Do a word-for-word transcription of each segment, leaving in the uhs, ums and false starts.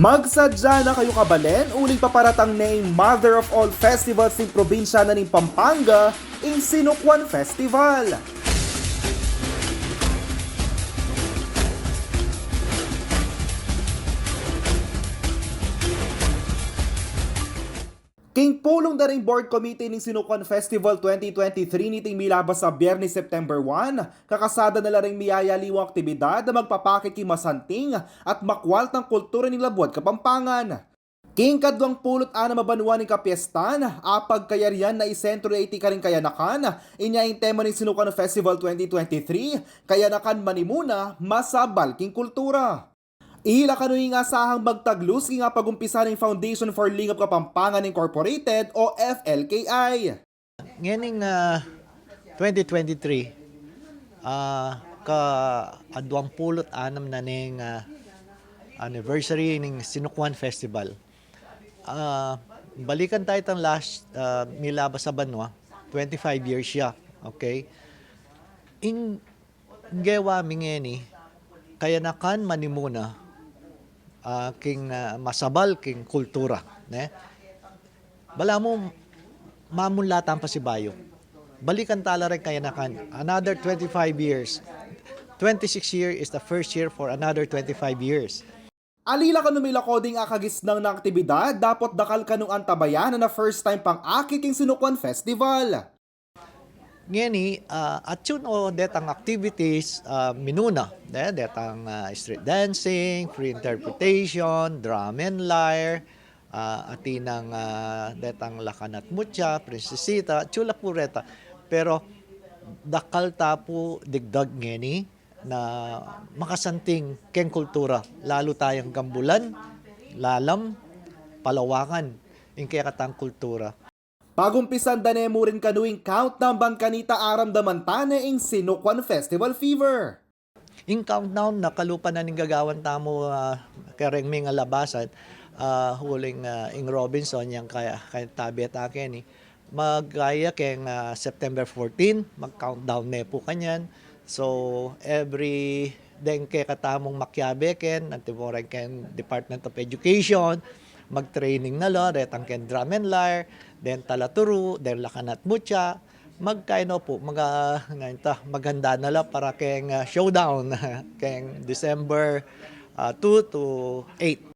Magsadya na kayu, kabalen, uling paparatang ne ing mother of all festivals ning probinsya na ning Pampanga, ing Sinukuan Festival. King pulung da ring Board Committee ning Sinukuan Festival twenty twenty-three niting milabas a Biyernes, September one, kakasada na la ring miyayaliwang aktibidad a magpapakit king masanting at makwaltang kultura ning labuad Kapampangan. King kadwang pulu't anam a banua ning kapiestan, apagkayarian na isentro ya iti karing kayanakan, inya ing tema ning Sinukuan Festival twenty twenty-three, Kayanakan Manimuna, Masabal king Kultura. Ila kanu ing asahang magtaglus king apagumpisan ning Foundation for Lingap Kapampangan Incorporated o F L K I. Ngening, ah, twenty twenty-three, ah, ka adwang pulu't anam na ning, ah, anniversary ning Sinukuan Festival. Ah, balikan tayu itang last, ah, milabas a banua, twenty-five years ya, okay? Ing gewa mi ngeni, kayanakan manimuna, ah, king, ah, masabal king kultura, ne? Balamu, mamunla tang pasibayu. Balikan tala ring kayanakan, another twenty-five years. Twenty-six year is the first year for another twenty-five years. Alila kanu milako ding akagisnang na aktibidad, dapot dakal kanung antabayanan a first time pang-akit king Sinukuan Festival. Ngeni, ah, atyu no detang activities, ah, minuna, de, detang, ah, street dancing, free interpretation, drum and lyre, ah, atin nang, ah, detang Lakanat Mutya, Prinsesita, atyu la pu reta. Pero dakal ta pu digdag ngeni na makasanting keng kultura, lalu tayang gambulan, lalam, palawakan ing kekatang kultura. Pagumpisan da ne mu rin kanu ing countdown ban kanita aramdaman ta ne ing Sinukuan Festival Fever. Ing countdown na kalupa na ning gagawan tamu, ah, kareng mingalabasan, ah, uling, ah, ing Robinson yang kaya, kaya tabi at akin, eh. Magaya keng, ah, September fourteen, mag-countdown ne pu kanyan. So, every deng kekatamung makiabe ken, antimo reng keng Department of Education, mag-training na la, retang keng drum and lyre, deng talaturu, deng Lakanat Mutya, magkaino pu, maga-, ngayon ta, maghanda na la para keng, ah, showdown, keng December, ah, two to eight.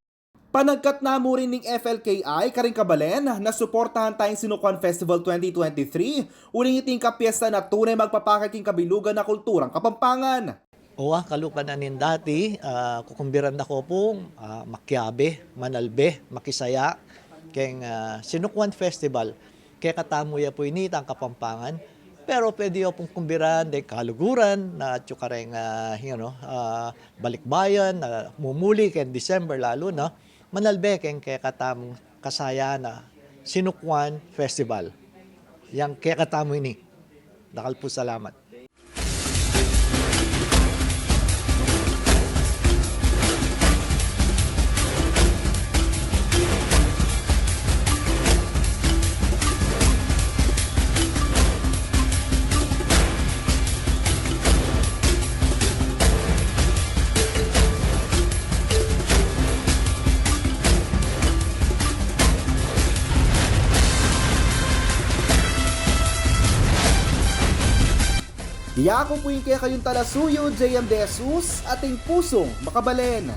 Panagkat na mu rin ning F L K I karing kabalen na suportahan taya ing Sinukuan Festival twenty twenty-three, uling iti ing kapiestan a tune magpapakit king kabilugan na kulturang Kapampangan. Owa, kalupa na ning dati, ah, kukumbiran da ko pung, ah, makiabe, manalbe, makisaya keng, ah, Sinukuan Festival. Kekatamu ya pu ini itang Kapampangan, pero pwede yu pung kumbiran deng kaluguran na atyu kareng, ah, you know, ah, balikbayan na mumuli keng December lalu na, manalbe keng kekatamung kasayaan a Sinukuan Festival. Yang kekatamu ini. Dakal pu salamat. Yaku pu ing kekayung talasuyu, J M De Jesus, ating pusung makabalen.